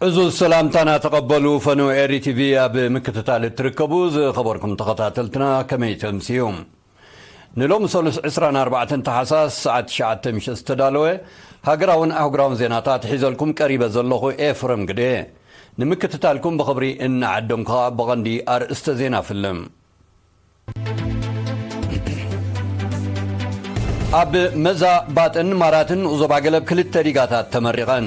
ዕዙዝ ሰላምታና ተቐበሉ። ፈነው ኤሪ ቲቪ ኣብ ምክትታል እትርከቡ ዝኸበርኩም ተኸታተልትና፣ ከመይ ተምስዩ? ንሎሚ ሰሉስ ዕስራን ኣርባዕተን ታሕሳስ ሰዓት ትሽዓተ ምሸት ዝተዳለወ ሃገራውን ኣህጉራውን ዜናታት ሒዘልኩም ቀሪበ ዘለኹ ኤፍረም ግደ። ንምክትታልኩም ብኽብሪ እናዓደምኩ፣ ብቐንዲ ኣርእስተ ዜና ፍልም። ኣብ መዛ ባጥን ማራትን ዞባ ገለብ ክልተ ዲጋታት ተመሪቐን።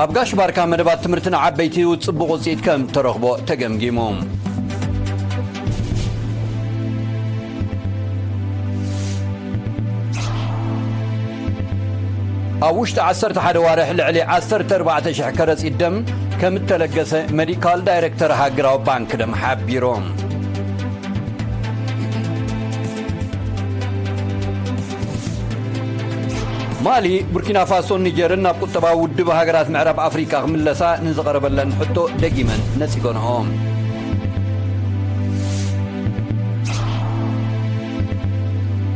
ኣብ ጋሽ ባርካ መደባት ትምህርቲ ንዓበይቲ ጽቡቕ ውጽኢት ከም ተረኽቦ ተገምጊሙ። ኣብ ውሽጢ ዓሰርተ ሓደ ዋርሕ ልዕሊ ዓሰርተ ኣርባዕተ ሽሕ ከረጺት ደም ከም እተለገሰ ሜዲካል ዳይሬክተር ሃገራዊ ባንክ ደም ሓቢሩ። ማሊ፣ ቡርኪና ፋሶን ኒጀርን ናብ ቁጠባዊ ውድብ ሃገራት ምዕራብ ኣፍሪቃ ክምለሳ ንዝቐረበለን ሕቶ ደጊመን ነጺገንኦ።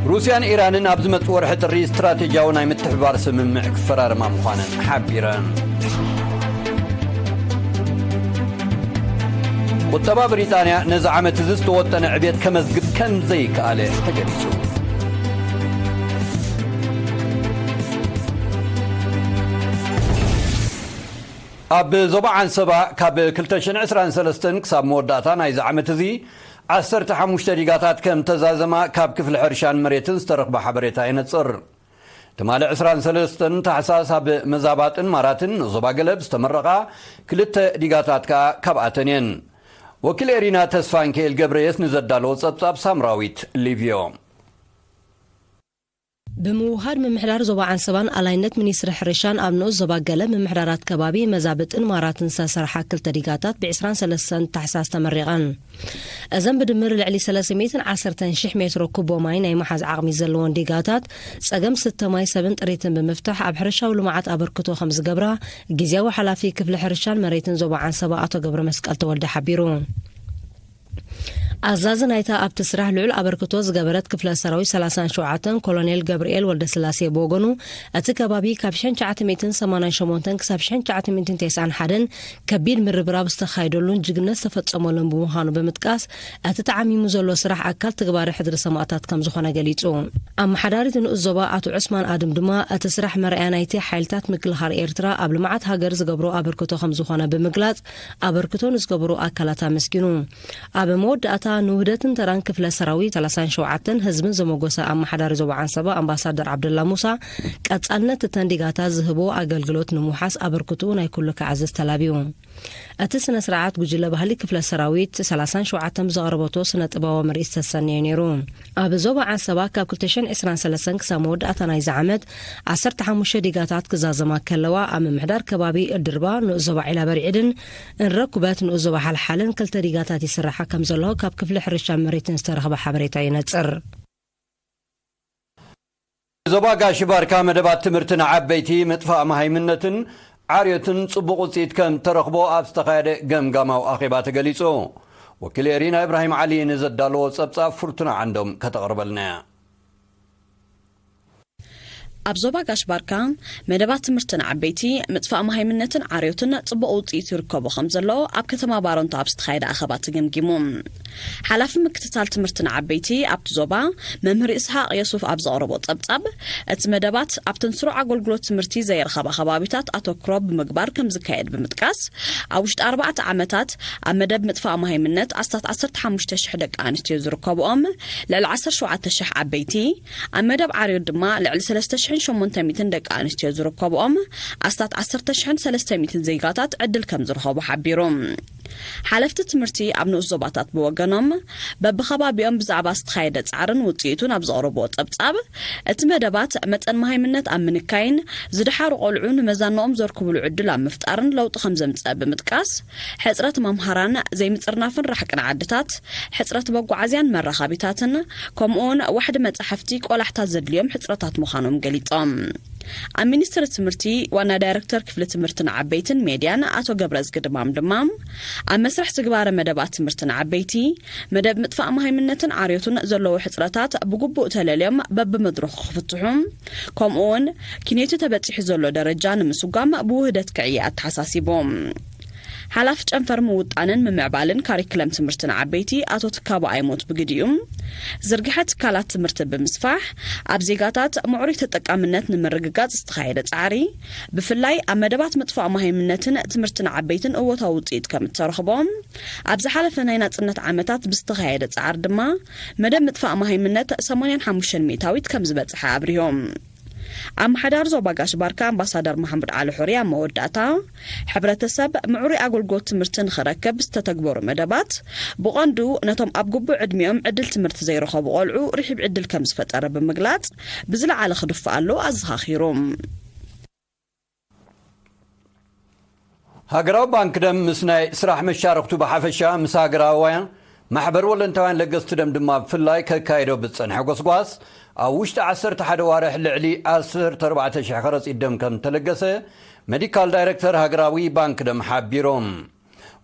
ሩስያን ኢራንን ኣብ ዝመጽእ ወርሒ ጥሪ ስትራቴጂያዊ ናይ ምትሕብባር ስምምዕ ክፈራርማ ምዃነን ሓቢረን። ቁጠባ ብሪጣንያ ነዚ ዓመት እዚ ዝተወጠነ ዕብየት ከመዝግብ ከም ዘይከኣለ ተገሊጹ። ኣብ ዞባ ዓንሰባ ካብ ክልተ ሽሕን ዕስራን ሰለስተን ክሳብ መወዳእታ ናይዚ ዓመት እዚ ዓሰርተ ሓሙሽተ ዲጋታት ከም ተዛዘማ ካብ ክፍሊ ሕርሻን መሬትን ዝተረኽበ ሓበሬታ የነጽር። ትማሊ ዕስራን ሰለስተን ታሕሳስ ኣብ መዛባጥን ማራትን ዞባ ገለብ ዝተመረቓ ክልተ ዲጋታት ከኣ ካብኣተን እየን። ወኪል ኤሪና ተስፋንኪኤል ገብረየስ ንዘዳለዎ ጸብጻብ ሳምራዊት ሊቭዮ። ብምውሃድ ምምሕዳር ዞባ ዓንሰባን ኣላይነት ሚኒስትሪ ሕርሻን ኣብ ንኡስ ዞባ ገለብ ምምሕዳራት ከባቢ መዛብጥን ማራትን ዝተሰርሓ ክልተ ዲጋታት ብ ዕስራን ሰለስተን ታሕሳስ ተመሪቐን። እዘን ብድምር ልዕሊ ሰለስተ ሚእትን ዓሰርተን ሽሕ ሜትሮ ኩቦ ማይ ናይ ምሓዝ ዓቕሚ ዘለወን ዲጋታት፣ ጸገም ስተ ማይ ሰብን ጥሪትን ብምፍታሕ ኣብ ሕርሻዊ ልምዓት ኣበርክቶ ከም ዝገብራ ግዝያዊ ሓላፊ ክፍሊ ሕርሻን መሬትን ዞባ ዓንሰባ ኣቶ ገብረ መስቀል ተወልደ ሓቢሩ። ኣዛዚ ናይታ ኣብቲ ስራሕ ልዑል ኣበርክቶ ዝገበረት ክፍለ ሰራዊት ሰላሳን ሸውዓተን ኮሎኔል ገብርኤል ወልደስላሴ ብወገኑ፣ እቲ ከባቢ ካብ ሽሕን ትሽዓተ ሚእትን ሰማንያን ሸሞንተን ክሳብ ሽሕን ትሽዓተ ሚእትን ተስዓን ሓደን ከቢድ ምርብራብ ዝተኻየደሉን ጅግነት ዝተፈጸመሉን ብምዃኑ ብምጥቃስ፣ እቲ ተዓሚሙ ዘሎ ስራሕ ኣካል ትግባረ ሕድሪ ሰማእታት ከም ዝኾነ ገሊጹ። ኣመሓዳሪ እቲ ንኡስ ዞባ ኣቶ ዑስማን ኣድም ድማ፣ እቲ ስራሕ መርኣያ ናይቲ ሓይልታት ምክልኻል ኤርትራ ኣብ ልምዓት ሃገር ዝገብሮ ኣበርክቶ ከም ዝኾነ ብምግላጽ፣ ኣበርክቶ ንዝገበሩ ኣካላት ኣመስጊኑ። ኣብ መወዳእታ፣ ንውህደትን ተራን ክፍለ ሰራዊት ሰላሳን ሸውዓተን ህዝብን ዘመጎሰ ኣመሓዳሪ ዞባ ዓንሰባ ኣምባሳደር ዓብደላ ሙሳ፣ ቀጻልነት እተን ዲጋታት ዝህቦ ኣገልግሎት ንምውሓስ ኣበርክትኡ ናይ ኩሉ ክዓዝዝ ተላብዩ። እቲ ስነ ስርዓት ጉጅለ ባህሊ ክፍለ ሰራዊት ሰላሳን ሸውዓተን ብዘቕረበቶ ስነ ጥበባዊ ምርኢት ዝተሰነየ ነይሩ። ኣብ ዞባ ዓንሰባ ካብ ክልተ ሽሕን ዕስራን ሰለስተን ክሳብ መወዳእታ ናይዚ ዓመት ዓሰርተ ሓሙሽተ ዲጋታት ክዛዘማ ከለዋ፣ ኣብ ምምሕዳር ከባቢ ድርባ ንኡስ ዞባ ዒላ በርዒድን እንረኩበት ንኡስ ዞባ ሓልሓልን ክልተ ዲጋታት ይስራሓ ከም ዘለኹ ካብ ክፍሊ ሕርሻን መሬትን ዝተረኽበ ሓበሬታ ይነጽር። ዞባ ጋሽ ባርካ መደባት ትምህርቲ ንዓበይቲ ምጥፋእ መሃይምነትን ዓርዮትን ጽቡቕ ውጽኢት ከም ተረኽቦ ኣብ ዝተኻየደ ገምጋማዊ ኣኼባ ተገሊጹ። ወኪል ኤሪና ኢብራሂም ዓሊ ንዘዳለዎ ጸብጻብ ፍርቱና ዓንዶም ከተቕርበልና እያ። ኣብ ዞባ ጋሽ ባርካ መደባት ትምህርቲ ንዓበይቲ ምጥፋእ መሃይምነትን ዓርዮትን ጽቡቕ ውጽኢት ይርከቦ ከም ዘሎ ኣብ ከተማ ባረንቶ ኣብ ዝተኻየደ ኣኼባ ተገምጊሙ። ሓላፊ ምክትታል ትምህርቲ ንዓበይቲ ኣብቲ ዞባ መምህር ይስሓቕ የሱፍ ኣብ ዘቕረቦ ጸብጻብ፣ እቲ መደባት ኣብተን ስሩዕ ኣገልግሎት ትምህርቲ ዘይረኸባ ከባቢታት ኣተኩሮ ብምግባር ከም ዝካየድ ብምጥቃስ፣ ኣብ ውሽጢ ኣርባዕተ ዓመታት ኣብ መደብ ምጥፋእ መሃይምነት ኣስታት ዓሰርተ ሓሙሽተ ሽሕ ደቂ ኣንስትዮ ዝርከብኦም፣ ልዕሊ ዓሰርተ ሸውዓተ ሽሕ ዓበይቲ፣ ኣብ መደብ ዓርዮት ድማ ልዕሊ ሰለስተ ሽሕን ሸሞንተ ሚእትን ደቂ ኣንስትዮ ዝርከብኦም ኣስታት ዓሰርተ ሽሕን ሰለስተ ሚእትን ዜጋታት ዕድል ከም ዝረኸቡ ሓቢሩ። ሓለፍቲ ትምህርቲ ኣብ ንኡስ ዞባታት ብወገኖም፣ በብኸባቢኦም ብዛዕባ ዝተኻየደ ጻዕርን ውጽኢቱን ኣብ ዘቕረብዎ ጸብጻብ፣ እቲ መደባት መጠን መሃይምነት ኣብ ምንካይን ዝደሓሩ ቆልዑ ንመዛንኦም ዘርክብሉ ዕድል ኣብ ምፍጣርን ለውጢ ከም ዘምጸአ ብምጥቃስ፣ ሕጽረት መምሃራን፣ ዘይምጽርናፍን ራሕቅን ዓድታት፣ ሕጽረት መጓዓዝያን መራኸቢታትን፣ ከምኡውን ዋሕዲ መጻሕፍቲ ቆላሕታ ዘድልዮም ሕጽረታት ምዃኖም ገሊጾም። ኣብ ሚኒስትሪ ትምህርቲ ዋና ዳይረክተር ክፍሊ ትምህርትን ዓበይትን ሜድያን ኣቶ ገብረዝጊ ድማም ድማ፣ ኣብ መስርሕ ዝግባረ መደባት ትምህርትን ዓበይቲ፣ መደብ ምጥፋእ መሃይምነትን ዓርዮትን ዘለዎ ሕጽረታት ብግቡእ ተለልዮም በብመድረኹ ክፍትሑ፣ ከምኡ እውን ኪኔቱ ተበጺሑ ዘሎ ደረጃ ንምስጓም ብውህደት ክዕየ ኣተሓሳሲቦም። ሓላፊ ጨንፈር ምውጣንን ምምዕባልን ካሪክለም ትምህርትን ዓበይቲ ኣቶ ትካቦ ኣይሞት ብግዲኡ፣ ዝርግሐ ትካላት ትምህርቲ ብምስፋሕ ኣብ ዜጋታት ምዕሩይ ተጠቃምነት ንምርግጋጽ ዝተኻየደ ጻዕሪ፣ ብፍላይ ኣብ መደባት ምጥፋእ መሃይምነትን ትምህርትን ዓበይትን እወታዊ ውጽኢት ከም እተረኽቦ፣ ኣብ ዝሓለፈ ናይ ናጽነት ዓመታት ብዝተኻየደ ጻዕሪ ድማ መደብ ምጥፋእ መሃይምነት ሰማንያን ሓሙሽተን ሚእታዊት ከም ዝበጽሐ ኣብሪሆም። ኣመሓዳሪ ዞባ ጋሽ ባርካ ኣምባሳደር መሓሙድ ዓሊ ሑሪ ኣብ መወዳእታ፣ ሕብረተሰብ ምዕሩይ ኣገልግሎት ትምህርቲ ንኽረክብ ዝተተግበሩ መደባት፣ ብቐንዱ ነቶም ኣብ ግቡእ ዕድሚኦም ዕድል ትምህርቲ ዘይረኸቡ ቆልዑ ርሒብ ዕድል ከም ዝፈጠረ ብምግላጽ፣ ብዝለዓለ ክድፋእ ኣሎ ኣዘኻኺሩ። ሃገራዊ ባንክ ደም ምስ ናይ ስራሕ መሻርኽቱ ብሓፈሻ፣ ምስ ሃገራውያን ማሕበር ወለንታውያን ለገስቲ ደም ድማ ብፍላይ ከካይዶ ብዝጸንሐ ጎስጓስ፣ ኣብ ውሽጢ ዓሰርተ ሓደ ዋርሕ ልዕሊ ዓሰርተ ኣርባዕተ ሽሕ ከረጺት ደም ከም ተለገሰ ሜዲካል ዳይሬክተር ሃገራዊ ባንክ ደም ሓቢሮም።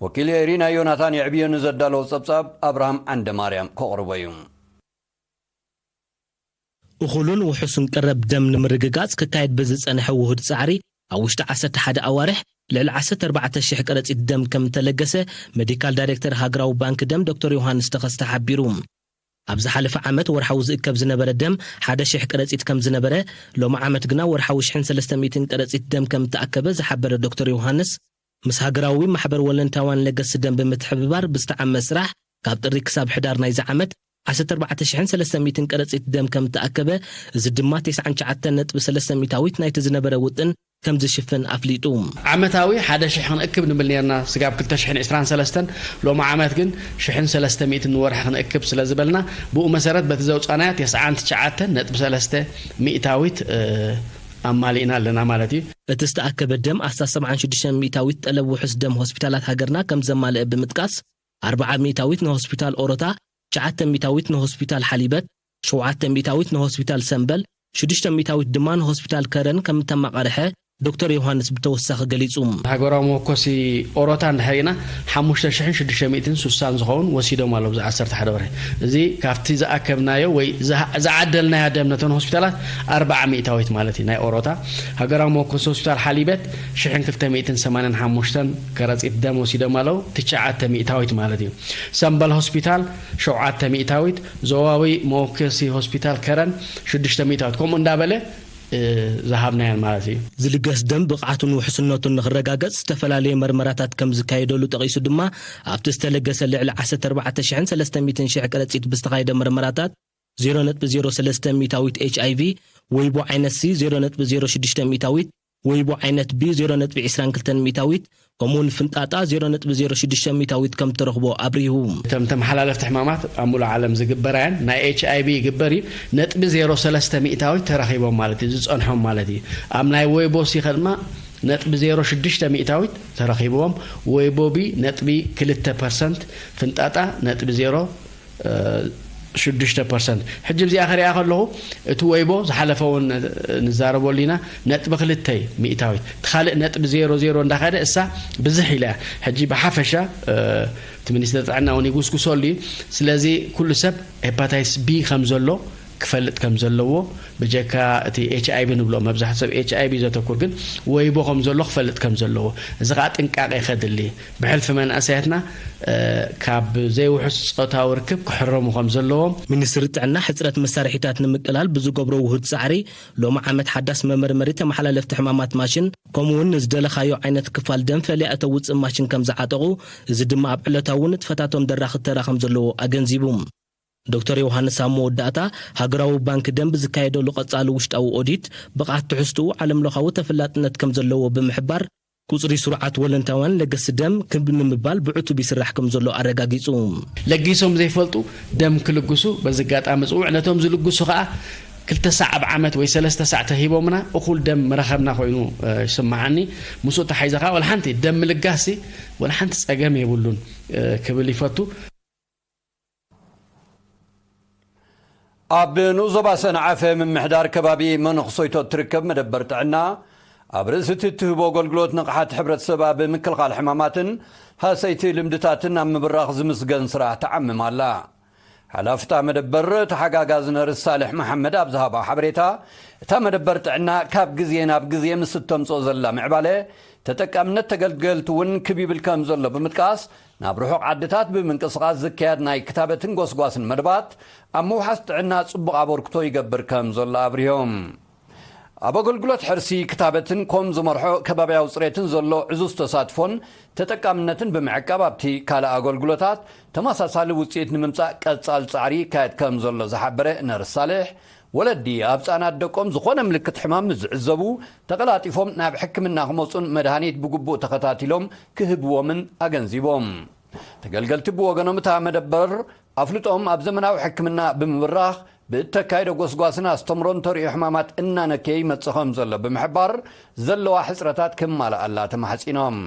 ወኪል ኤሪና ዮናታን የዕብዮ ንዘዳለዎ ጸብጻብ ኣብርሃም ዓንደ ማርያም ከቕርቦ እዩ። እኹልን ውሑስን ቀረብ ደም ንምርግጋጽ ክካየድ ብዝጸንሐ ውሁድ ጻዕሪ፣ ኣብ ውሽጢ ዓሰርተ ሓደ ኣዋርሕ ልዕሊ ዓሰርተ ኣርባዕተ ሽሕ ቀረጺት ደም ከም እተለገሰ ሜዲካል ዳይሬክተር ሃገራዊ ባንክ ደም ዶክተር ዮሃንስ ተኸስተ ሓቢሩ። ኣብ ዝሓለፈ ዓመት ወርሓዊ ዝእከብ ዝነበረ ደም ሓደ ሽሕ ቀረጺት ከም ዝነበረ፣ ሎሚ ዓመት ግና ወርሓዊ ሽሕን ሰለስተ ሚእትን ቀረጺት ደም ከም እተኣከበ ዝሓበረ ዶክተር ዮሃንስ፣ ምስ ሃገራዊ ማሕበር ወለንታውያን ለገስቲ ደም ብምትሕብባር ብዝተዓመ ስራሕ፣ ካብ ጥሪ ክሳብ ሕዳር ናይዚ ዓመት ዓሰርተ ኣርባዕተ ሽሕን ሰለስተ ሚእትን ቀረጺት ደም ከም እተኣከበ፣ እዚ ድማ ተስዓን ትሽዓተን ነጥቢ ሰለስተ ሚእታዊት ናይቲ ዝነበረ ውጥን ከም ዝሽፍን ኣፍሊጡ። ዓመታዊ ሓደ ሽሕ ክንእክብ ንብል ነርና፣ ስጋብ ክልተ ሽሕን ዕስራን ሰለስተን፣ ሎሚ ዓመት ግን ሽሕን ሰለስተ ሚእትን ንወርሒ ክንእክብ ስለ ዝበልና፣ ብኡ መሰረት በቲ ዘውጻናዮ ተስዓን ትሽዓተን ነጥቢ ሰለስተ ሚእታዊት፣ እ፣ ኣማሊእና ኣለና ማለት እዩ። እቲ ዝተኣከበ ደም ኣስታት ሰብዓን ሽዱሽተን ሚእታዊት ጠለብ ውሑስ ደም ሆስፒታላት ሃገርና ከም ዘማልአ ብምጥቃስ፣ ኣርብዓ ሚእታዊት ንሆስፒታል ኦሮታ፣ ትሽዓተ ሚእታዊት ንሆስፒታል ሓሊበት፣ ሸውዓተ ሚእታዊት ንሆስፒታል ሰምበል፣ ሽዱሽተ ሚእታዊት ድማ ንሆስፒታል ከረን ከም እተማቐርሐ ዶክተር ዮሃንስ ብተወሳኺ ገሊጹ። ሃገራዊ መወከሲ ኦሮታ እንድሕር ኢና ሓሙሽተ ሽሕን ሽዱሽተ ሚእትን ስሳን ዝኸውን ወሲዶም ኣለዉ ኣብዚ ዓሰርተ ሓደ ወርሒ። እዚ ካብቲ ዝኣከብናዮ ወይ ዝሃ-፣ ዝዓደልናዮ ደም ነተን ሆስፒታላት ኣርብዓ ሚእታዊት ማለት እዩ ናይ ኦሮታ። ሃገራዊ መወከሲ ሆስፒታል ሓሊበት ሽሕን ክልተ ሚእትን ሰማንያን ሓሙሽተን ከረጺት ደም ወሲዶም ኣለዉ፣ ትሽዓተ ሚእታዊት ማለት እዩ። ሰምበል ሆስፒታል ሸውዓተ ሚእታዊት፣ ዞባዊ መወከሲ ሆስፒታል ከረን ሽዱሽተ ሚእታዊት፣ ከምኡ እንዳበለ፣ እ፣ ዝሃብናየን ማለት እዩ። ዝልገስ ደም ብቕዓቱን ውሕስነቱን ንኽረጋገጽ ዝተፈላለየ መርመራታት ከም ዝካየደሉ ጠቒሱ ድማ፣ ኣብቲ ዝተለገሰ ልዕሊ ዓሰርተ ኣርባዕተ ሽሕን ሰለስተ ሚእትን ሽሕ ቀረጺት ብዝተኻየደ መርመራታት፣ ዜሮ ነጥቢ ዜሮ ሰለስተ ሚእታዊት ኤች ኣይ ቪ፣ ወይቦ ዓይነት ሲ ዜሮ ነጥቢ ዜሮ ሽዱሽተ ሚእታዊት፣ ወይቦ ዓይነት ቢ ዜሮ ነጥቢ ዕስራን ክልተን ሚእታዊት፣ ከምኡውን ፍንጣጣ ዜሮ ነጥቢ ዜሮ ሽዱሽተ ሚእታዊት ከም እተረኽቦ ኣብሪሁ። እቶም ተመሓላለፍቲ ሕማማት ኣብ ሙሉእ ዓለም ዝግበራ እየን። ናይ ኤች ኣይ ቪ ይግበር እዩ። ነጥቢ ዜሮ ሰለስተ ሚእታዊት ተረኺቦም ማለት እዩ፣ ዝጸንሖም ማለት እዩ። ኣብ ናይ ወይቦ ሲ ከድማ ነጥቢ ዜሮ ሽዱሽተ ሚእታዊት ተረኺብዎም። ወይቦ ቢ ነጥቢ ክልተ ፐርሰንት፣ ፍንጣጣ ነጥቢ ዜሮ እ፣ ሽዱሽተ ፐርሰንት። ሕጂ ብዚኣ ከሪኣ ከለኹ፣ እቲ ወይቦ ዝሓለፈ እውን ንዛረበሉ ኢና፣ ነጥቢ ክልተ ሚእታዊት። እቲ ካልእ ነጥቢ ዜሮ ዜሮ እንዳኸደ እሳ ብዝሕ ኢላ እያ። ሕጂ ብሓፈሻ፣ እ፣ እቲ ሚኒስትሪ ጥዕና እውን ይጉስጉሰሉ እዩ። ስለዚ ኩሉ ሰብ ሄፓታይትስ ቢ ከም ዘሎ ክፈልጥ ከም ዘለዎ፣ ብጀካ እቲ ኤች ኣይ ቪ ንብሎ፣ መብዛሕትኡ ሰብ ኤች ኣይ ቪ ዘተኩር፣ ግን ወይቦ ከም ዘሎ ክፈልጥ ከም ዘለዎ፣ እዚ ከዓ ጥንቃቄ ከድሊ፣ ብሕልፊ መናእሰያትና፣ እ፣ ካብ ዘይውሑስ ጾታዊ ርክብ ክሕረሙ ከም ዘለዎም። ሚኒስትሪ ጥዕና ሕጽረት መሳርሒታት ንምቅላል ብዝገብሮ ውሁድ ጻዕሪ፣ ሎሚ ዓመት ሓዳስ መመርመሪ ተመሓላለፍቲ ሕማማት ማሽን፣ ከምኡውን ንዝደለኻዮ ዓይነት ክፋል ደም ፈልያ እተውጽእ ማሽን ከም ዝዓጠቑ፣ እዚ ድማ ኣብ ዕለታዊ ንጥፈታቶም ደራኺ ተራ ከም ዘለዎ ኣገንዚቡ። ዶክተር ዮሃንስ ኣብ መወዳእታ፣ ሃገራዊ ባንክ ደም ብዝካየደሉ ቀጻሊ ውሽጣዊ ኦዲት፣ ብቕዓት ትሕዝትኡ ዓለምለኻዊ ተፈላጥነት ከም ዘለዎ ብምሕባር፣ ቁጽሪ ስሩዓት ወለንታውያን ለገስቲ ደም ክብ ንምባል ብዕቱብ ይስራሕ ከም ዘሎ ኣረጋጊጹ። ለጊሶም ዘይፈልጡ ደም ክልግሱ በዚ ኣጋጣሚ ጽውዕ። ነቶም ዝልግሱ ከኣ ክልተ ሳዕ ኣብ ዓመት ወይ ሰለስተ ሳዕ ተሂቦምና እኹል ደም ምረኸብና ኮይኑ፣ እ፣ ይስምዓኒ። ምስኡ ተሓይዘ ከኣ ወላ ሓንቲ ደም ምልጋስሲ ወላ ሓንቲ ጸገም የብሉን፣ እ፣ ክብል ይፈቱ። ኣብ ንኡስ ዞባ ሰንዓፈ ምምሕዳር ከባቢ መነኽሶይቶ እትርከብ መደበር ጥዕና፣ ኣብ ርእሲ እቲ እትህቦ ኣገልግሎት ንቕሓት ሕብረተሰብ ኣብ ምክልኻል ሕማማትን ሃሰይቲ ልምድታትን ኣብ ምብራኽ ዝምስገን ስራሕ ትዓምም ኣላ። ሓላፍታ መደበር ተሓጋጋዚ ነርስ ሳልሕ መሓመድ ኣብ ዝሃባ ሓበሬታ፣ እታ መደበር ጥዕና ካብ ግዜ ናብ ግዜ ምስ እተምጽኦ ዘላ ምዕባለ፣ ተጠቃምነት ተገልገልቲ እውን ክብ ይብል ከም ዘሎ ብምጥቃስ፣ ናብ ርሑቕ ዓድታት ብምንቅስቓስ ዝካየድ ናይ ክታበትን ጎስጓስን መደባት ኣብ ምውሓስ ጥዕና ጽቡቕ ኣበርክቶ ይገብር ከም ዘሎ ኣብሪሆም። ኣብ ኣገልግሎት ሕርሲ ክታበትን ኮም ዝመርሖ ከባብያዊ ጽሬትን ዘሎ ዕዙዝ ተሳትፎን ተጠቃምነትን ብምዕቃብ ኣብቲ ካልእ ኣገልግሎታት ተመሳሳሊ ውጽኢት ንምምጻእ ቀጻል ጻዕሪ ይካየድ ከም ዘሎ ዝሓበረ ነርስ ሳልሕ፣ ወለዲ ኣብ ህጻናት ደቆም ዝኾነ ምልክት ሕማም ምስ ዝዕዘቡ ተቐላጢፎም ናብ ሕክምና ክመጹን መድሃኒት ብግቡእ ተኸታቲሎም ክህብዎምን ኣገንዚቦም። ተገልገልቲ ብወገኖም እታ መደበር ኣፍልጦም ኣብ ዘመናዊ ሕክምና ብምብራኽ ብእተካይዶ ጎስጓስን ኣስተምሮን ተርእዮ ሕማማት እናነከየ ይመጽእ ከም ዘሎ ብምሕባር ዘለዋ ሕጽረታት ክማልኣላ ተማሕጺኖም።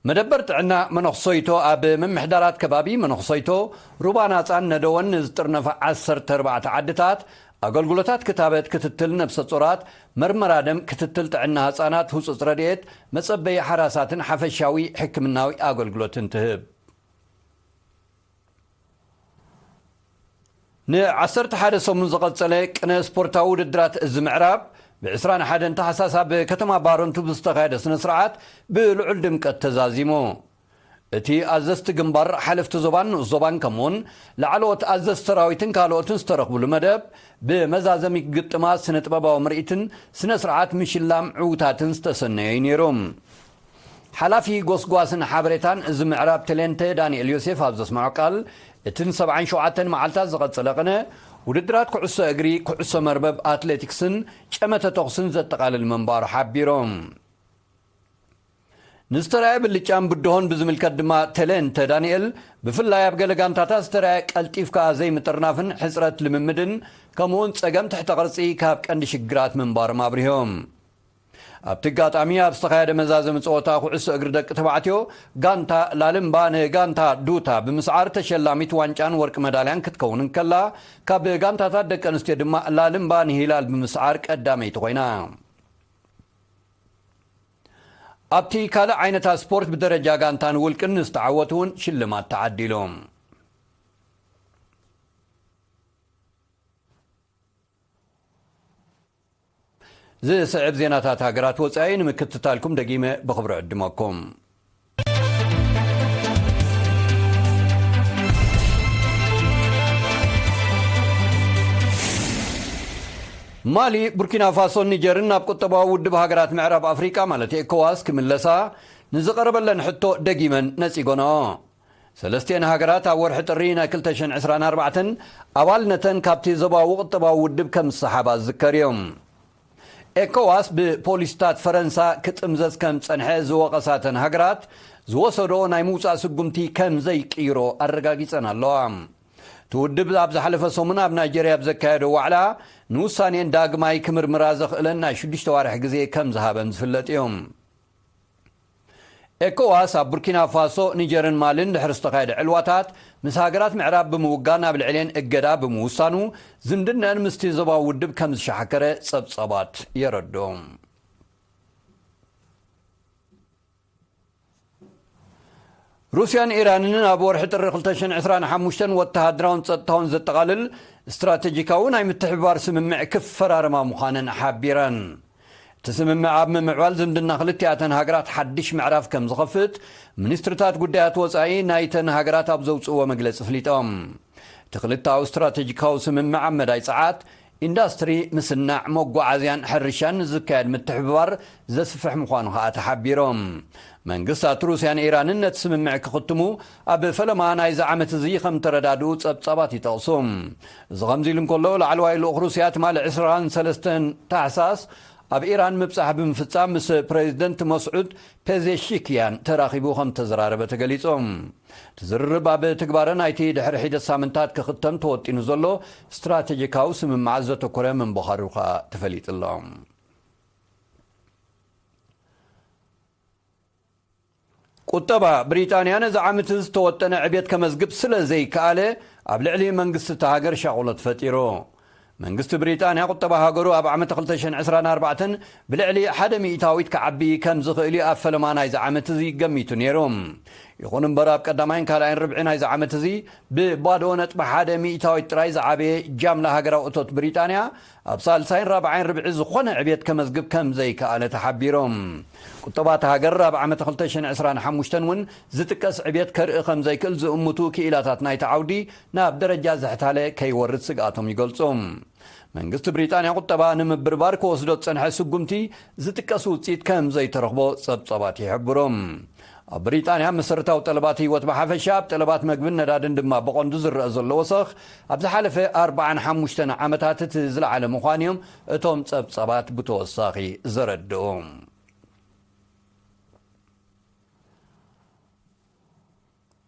መደበር ጥዕና መነኽሶይቶ ኣብ ምምሕዳራት ከባቢ መነኽሶይቶ፣ ሩባ ናጻን ነደወን ንዝጥርነፋ ዓሰርተ ኣርባዕተ ዓድታት ኣገልግሎታት ክታበት፣ ክትትል ነብሰ ጾራት፣ መርመራ ደም፣ ክትትል ጥዕና ህጻናት፣ ህጹጽ ረድኤት፣ መጸበዪ ሓራሳትን ሓፈሻዊ ሕክምናዊ ኣገልግሎትን ትህብ። ንዓሰርተ ሓደ ሰሙን ዝቐጸለ ቅነ ስፖርታዊ ውድድራት እዚ ምዕራብ፣ ብ ዕስራን ሓደን ታሕሳስ ኣብ ከተማ ባረንቱ ብዝተኻየደ ስነ ስርዓት ብልዑል ድምቀት ተዛዚሙ። እቲ ኣዘዝቲ ግንባር፣ ሓለፍቲ ዞባን ንኡስ ዞባን፣ ከምኡውን ላዕለዎት ኣዘዝቲ ሰራዊትን ካልኦትን ዝተረኽብሉ መደብ፣ ብመዛዘሚ ግጥማት፣ ስነ ጥበባዊ ምርኢትን ስነ ስርዓት ምሽላም ዕውታትን ዝተሰነየ እዩ ነይሩ። ሓላፊ ጎስጓስን ሓበሬታን እዚ ምዕራብ ተሌንተ ዳንኤል ዮሴፍ ኣብ ዘስምዖ ቃል፣ እትን ሰብዓን ሸውዓተን መዓልታት ዝቐጸለ ቅነ፣ ውድድራት ኩዕሶ እግሪ፣ ኩዕሶ መርበብ፣ ኣትሌቲክስን ጨመተ ተኹስን ዘጠቓልል ምንባሩ ሓቢሮም። ንዝተራእየ ብልጫን ብድሆን ብዝምልከት ድማ ተሌንተ ዳንኤል፣ ብፍላይ ኣብ ገለ ጋንታታት ዝተራእየ ቀልጢፍካ ዘይምጥርናፍን ሕጽረት ልምምድን፣ ከምኡውን ጸገም ትሕተ ቅርጺ ካብ ቀንዲ ሽግራት ምንባሮም ኣብሪሆም። ኣብቲ ኣጋጣሚ ኣብ ዝተኻየደ መዛዘሚ ጸወታ ኩዕሶ እግሪ ደቂ ተባዕትዮ፣ ጋንታ ላልምባ ንጋንታ ዱታ ብምስዓር ተሸላሚት ዋንጫን ወርቂ መዳልያን ክትከውን እንከላ፣ ካብ ጋንታታት ደቂ ኣንስትዮ ድማ ላልምባ ንሂላል ብምስዓር ቀዳመይቲ ኮይና። ኣብቲ ካልእ ዓይነታት ስፖርት ብደረጃ ጋንታን ውልቅን ንዝተዓወቱ እውን ሽልማት ተዓዲሎም። ዝስዕብ ዜናታት ሃገራት ወጻኢ ንምክትታልኩም ደጊመ ብኽብሪ ዕድመኩም። ማሊ፣ ቡርኪና ፋሶን ኒጀርን ናብ ቁጠባዊ ውድብ ሃገራት ምዕራብ ኣፍሪቃ ማለት ኤኮዋስ ክምለሳ ንዝቐረበለን ሕቶ ደጊመን ነጺጎንኦ። ሰለስቲኤን ሃገራት ኣብ ወርሒ ጥሪ ናይ ክልተ ሽሕን ዕስራን ኣርባዕተን ኣባልነተን ካብቲ ዞባዊ ቁጠባዊ ውድብ ከም ዝሰሓባ ዝዝከር እዩ። ኤኮዋስ ብፖሊስታት ፈረንሳ ክጥምዘዝ ከም ዝጸንሐ ዝወቐሳተን ሃገራት ዝወሰዶ ናይ ምውጻእ ስጉምቲ ከም ዘይቅይሮ ኣረጋጊጸን ኣለዋ። እቲ ውድብ ኣብ ዝሓለፈ ሰሙን ኣብ ናይጀርያ ብዘካየዶ ዋዕላ ንውሳኔን ዳግማይ ክምርምራ ዘኽእለን ናይ ሽዱሽተ ዋርሕ ግዜ ከም ዝሃበን ዝፍለጥ እዩ። ኤኮዋስ ኣብ ቡርኪና ፋሶ፣ ኒጀርን ማልን ድሕሪ ዝተኻየደ ዕልዋታት ምስ ሃገራት ምዕራብ ብምውጋን ኣብ ልዕሌን እገዳ ብምውሳኑ ዝምድነአን ምስቲ ዞባዊ ውድብ ከም ዝሸሓከረ ጸብጻባት የረድኡ። ሩስያን ኢራንን ኣብ ወርሒ ጥሪ ክልተ ሽሕን ዕስራን ሓሙሽተን ወተሃደራውን ጸጥታውን ዘጠቓልል ስትራቴጂካዊ ናይ ምትሕብባር ስምምዕ ክፈራረማ ምዃነን ሓቢረን። እቲ ስምምዕ ኣብ ምምዕባል ዝምድና ክልቲኣተን ሃገራት ሓድሽ ምዕራፍ ከም ዝኸፍት ሚኒስትርታት ጉዳያት ወጻኢ ናይተን ሃገራት ኣብ ዘውጽእዎ መግለጺ ኣፍሊጦም። እቲ ክልተኣዊ ስትራቴጂካዊ ስምምዕ ኣብ መዳይ ጸዓት፣ ኢንዳስትሪ፣ ምስናዕ፣ መጓዓዝያን ሕርሻን ዝካየድ ምትሕብባር ዘስፍሕ ምዃኑ ከኣ ተሓቢሮም። መንግስታት ሩስያን ኢራንን ነቲ ስምምዕ ክኽትሙ ኣብ ፈለማ ናይዚ ዓመት እዚ ከም ተረዳድኡ ጸብጻባት ይጠቕሱ። እዚ ከምዚ ኢሉ እንከሎ፣ ላዕለዋይ ልኡኽ ሩስያ ትማሊ ዕስራን ሰለስተን ታሕሳስ ኣብ ኢራን ምብጻሕ ብምፍጻም ምስ ፕሬዚደንት መስዑድ ፔዜሽኪያን ተራኺቡ ከም ተዘራረበ ተገሊጹ። እቲ ዝርርብ ኣብ ትግባረ ናይቲ ድሕሪ ሒደት ሳምንታት ክኽተም ተወጢኑ ዘሎ ስትራቴጂካዊ ስምምዓት ዘተኮረ ምንባሩ ከኣ ተፈሊጡ ኣሎ። ቁጠባ ብሪጣንያ ነዚ ዓመት ዝተወጠነ ዕብየት ከመዝግብ ስለ ዘይከኣለ፣ ኣብ ልዕሊ መንግስቲ እታ ሃገር ሻቑሎት ፈጢሩ። መንግስቲ ብሪጣንያ ቁጠባ ሃገሩ ኣብ ዓመት ክልተ ሽሕን ዕስራን ኣርባዕተን ብልዕሊ ሓደ ሚእታዊት ክዓቢ ከም ዝኽእል እዩ ኣብ ፈለማ ናይዚ ዓመት እዚ ገሚቱ ነይሩ። ይኹን እምበር፣ ኣብ ቀዳማይን ካልኣይን ርብዒ ናይዚ ዓመት እዚ ብባዶ ነጥቢ ሓደ ሚእታዊት ጥራይ ዝዓበየ ጃምላ ሃገራዊ እቶት ብሪጣንያ፣ ኣብ ሳልሳይን ራብዓይን ርብዒ ዝኾነ ዕብየት ከመዝግብ ከም ዘይከኣለ ተሓቢሩ። ቁጠባ እታ ሃገር ኣብ ዓመት ክልተ ሽሕን ዕስራን ሓሙሽተን እውን ዝጥቀስ ዕብየት ከርኢ ከም ዘይክእል ዝእምቱ ክኢላታት ናይቲ ዓውዲ፣ ናብ ደረጃ ዝሕታለ ከይወርድ ስግኣቶም ይገልጹ። መንግስቲ ብሪጣንያ ቁጠባ ንምብርባር ክወስዶ ዝጸንሐ ስጉምቲ ዝጥቀስ ውጽኢት ከም ዘይተረኽቦ ጸብጻባት ይሕብሩ። ኣብ ብሪጣንያ መሰረታዊ ጠለባት ህይወት ብሓፈሻ፣ ኣብ ጠለባት መግብን ነዳድን ድማ ብቐንዱ ዝረአ ዘሎ ወሰኽ፣ ኣብ ዝሓለፈ ኣርባዓን ሓሙሽተን ዓመታት እቲ ዝለዓለ ምዃኑ እዮም እቶም ጸብጻባት ብተወሳኺ ዘረድኡ።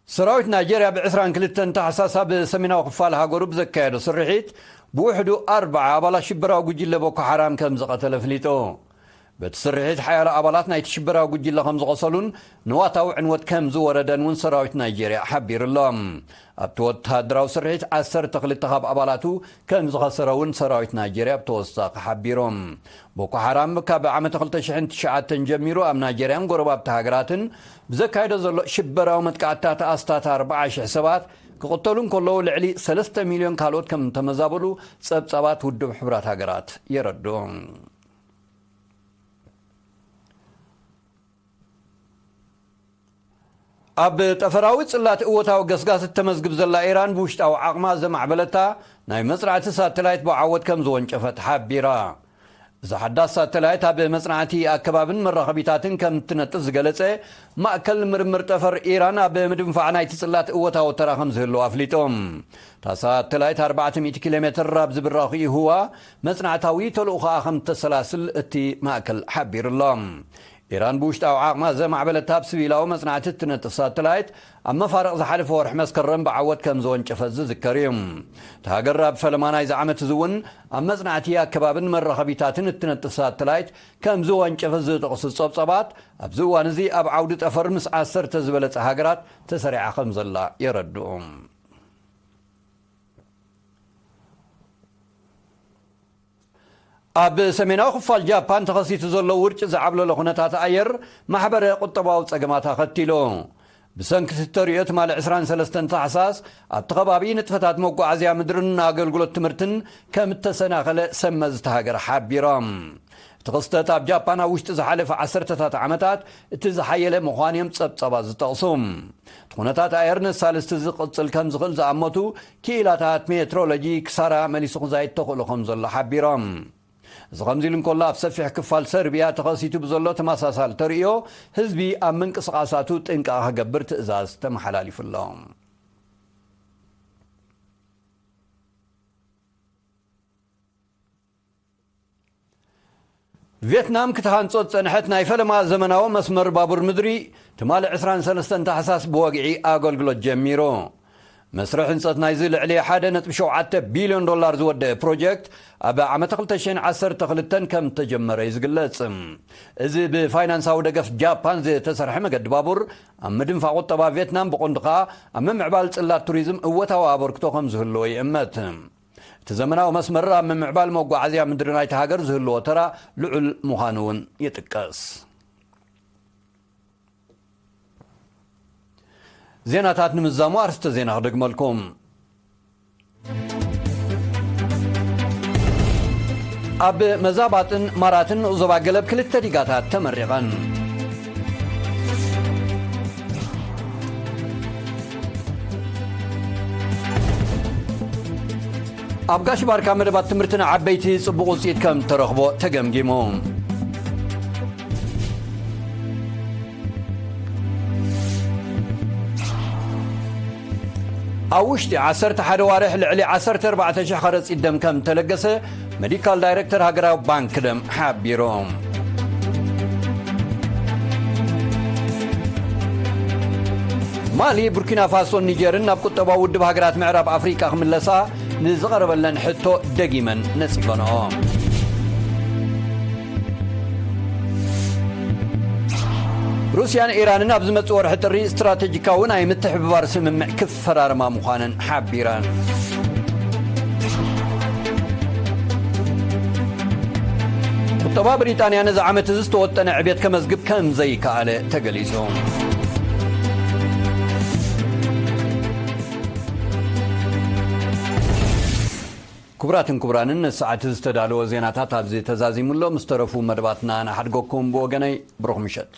ሰራዊት ናይጄርያ ብ ዕስራን ክልተን ታሕሳስ ኣብ ሰሜናዊ ክፋል ሃገሩ ብዘካየዶ ስርሒት፣ ብውሕዱ ኣርባዓ ኣባላት ሽበራዊ ጉጅለ ቦኮ ሓራም ከም ዝቐተለ ኣፍሊጡ። በቲ ስርሒት፣ ሓያሎ ኣባላት ናይቲ ሽበራዊ ጉጅለ ከም ዝቖሰሉን ንዋታዊ ዕንወት ከም ዝወረደን እውን ሰራዊት ናይጄርያ ሓቢሩ ኣሎ። ኣብቲ ወተሃደራዊ ስርሒት፣ ዓሰርተ ክልተ ካብ ኣባላቱ ከም ዝኸሰረ እውን ሰራዊት ናይጄርያ ብተወሳኺ ሓቢሩ። ቦኮ ሓራም ካብ ዓመት ክልተ ሽሕን ትሽዓተን ጀሚሩ ኣብ ናይጄርያን ጎረባብቲ ሃገራትን ብዘካየዶ ዘሎ ሽበራዊ መጥቃዕትታት ኣስታት ኣርባዓ ሽሕ ሰባት ክቕተሉ እንከለዉ፣ ልዕሊ ሰለስተ ሚልዮን ካልኦት ከም እተመዛበሉ ጸብጻባት ውድብ ሕቡራት ሃገራት የረድኡ። ኣብ ጠፈራዊ ጽላት እወታዊ ገስጋስ እተመዝግብ ዘላ ኢራን፣ ብውሽጣዊ ዓቕማ ዘማዕበለታ ናይ መጽናዕቲ ሳተላይት ብዓወት ከም ዝወንጨፈት ሓቢራ። እዛ ሓዳስ ሳተላይት ኣብ መጽናዕቲ ኣከባብን መራኸቢታትን ከም እትነጥፍ ዝገለጸ ማእከል ምርምር ጠፈር ኢራን፣ ኣብ ምድንፋዕ ናይቲ ጽላት እወታዊ ተራ ከም ዝህልዎ ኣፍሊጡ። እታ ሳተላይት ኣርባዕተ ሚእቲ ኪሎ ሜትር ኣብ ዝብራኹ ህዋ መጽናዕታዊ ተልእኾኣ ከም እተሰላስል እቲ ማእከል ሓቢሩ ኣሎ። ኢራን ብውሽጣዊ ዓቕማ ዘማዕበለታ ኣብ ስቪላዊ መጽናዕቲ እትነጥፍ ሳተላይት፣ ኣብ መፋርቕ ዝሓለፈ ወርሒ መስከረም ብዓወት ከም ዘወንጨፈት ዝዝከር እዩ። እታ ሃገር ኣብ ፈለማ ናይዚ ዓመት እዚ እውን ኣብ መጽናዕቲ ኣከባብን መራኸቢታትን እትነጥፍ ሳተላይት ከም ዝወንጨፈት ዝጠቕሱ ጸብጻባት፣ ኣብዚ እዋን እዚ ኣብ ዓውዲ ጠፈር ምስ ዓሰርተ ዝበለጸ ሃገራት ተሰሪዓ ከም ዘላ የረድኡ። ኣብ ሰሜናዊ ክፋል ጃፓን ተኸሲቱ ዘሎ ውርጭ ዝዓብለሎ ኩነታት ኣየር፣ ማሕበረ ቁጠባዊ ጸገማት ኣኸቲሉ። ብሰንኪ እቲ ተርእዮ፣ ትማሊ ዕስራን ሰለስተን ታሕሳስ ኣብቲ ከባቢ ንጥፈታት መጓዓዝያ ምድርን ኣገልግሎት ትምህርትን ከም እተሰናኸለ ሰብ መዚ እታ ሃገር ሓቢሮም። እቲ ክስተት ኣብ ጃፓን ኣብ ውሽጢ ዝሓለፈ ዓሰርተታት ዓመታት እቲ ዝሓየለ ምዃኑ እዮም ጸብጻባት ዝጠቕሱ። እቲ ኩነታት ኣየር ንሳልስቲ ዝቕጽል ከም ዝኽእል ዝኣመቱ ክኢላታት ሜትሮሎጂ፣ ክሳራ መሊሱ ክዛይድ ተኽእሎ ከም ዘሎ ሓቢሮም። እዚ ከምዚ ኢሉ እንከሎ፣ ኣብ ሰፊሕ ክፋል ሰርቢያ ተኸሲቱ ብዘሎ ተመሳሳሊ ተርእዮ፣ ህዝቢ ኣብ ምንቅስቓሳቱ ጥንቃቐ ክገብር ትእዛዝ ተመሓላሊፉ ኣሎ። ቪየትናም ክትሃንጾ ዝጸንሐት ናይ ፈለማ ዘመናዊ መስመር ባቡር ምድሪ፣ ትማሊ ዕስራን ሰለስተን ታሕሳስ ብወግዒ ኣገልግሎት ጀሚሩ። መስርሕ ህንጸት ናይዚ ልዕሊ ሓደ ነጥቢ ሸውዓተ ቢልዮን ዶላር ዝወደአ ፕሮጀክት፣ ኣብ ዓመት ክልተ ሽሕን ዓሰርተ ክልተን ከም እተጀመረ እዩ ዝግለጽ። እዚ ብፋይናንሳዊ ደገፍ ጃፓን ዝተሰርሐ መገዲ ባቡር፣ ኣብ ምድንፋዕ ቁጠባ ቪየትናም፣ ብቐንዱ ከኣ ኣብ ምምዕባል ጽላት ቱሪዝም እወታዊ ኣበርክቶ ከም ዝህልዎ ይእመት። እቲ ዘመናዊ መስመር ኣብ ምምዕባል መጓዓዝያ ምድሪ ናይቲ ሃገር ዝህልዎ ተራ ልዑል ምዃኑ እውን ይጥቀስ። ዜናታት ንምዛሙ ኣርስተ ዜና ክደግመልኩም። ኣብ መዛባጥን ማራትን ንኡስ ዞባ ገለብ ክልተ ዲጋታት ተመሪቐን። ኣብ ጋሽ ባርካ መደባት ትምህርትን ዓበይቲ ጽቡቕ ውጽኢት ከም ተረኽቦ ተገምጊሙ። ኣብ ውሽጢ ዓሰርተ ሓደ ዋርሕ ልዕሊ ዓሰርተ ኣርባዕተ ሽሕ ከረጺት ደም ከም ተለገሰ ሜዲካል ዳይሬክተር ሃገራዊ ባንክ ደም ሓቢሩ። ማሊ፣ ቡርኪና ፋሶን ኒጀርን ናብ ቁጠባዊ ውድብ ሃገራት ምዕራብ ኣፍሪቃ ክምለሳ ንዝቐረበለን ሕቶ ደጊመን ነጺገንኦ። ሩስያን ኢራንን ኣብ ዝመጽእ ወርሒ ጥሪ ስትራቴጂካዊ ናይ ምትሕብባር ስምምዕ ክፈራርማ ምዃነን ሓቢረን። ቁጠባ ብሪጣንያ ነዚ ዓመት እዚ ዝተወጠነ ዕቤት ከመዝግብ ከም ዘይከኣለ ተገሊጹ። ክቡራትን ክቡራንን፣ ንሰዓት ዝተዳለወ ዜናታት ኣብዚ ተዛዚሙ ኣሎ። ምስ ተረፉ መደባትና ንሓድገኩም። ብወገነይ፣ ብሩኽ ምሸት።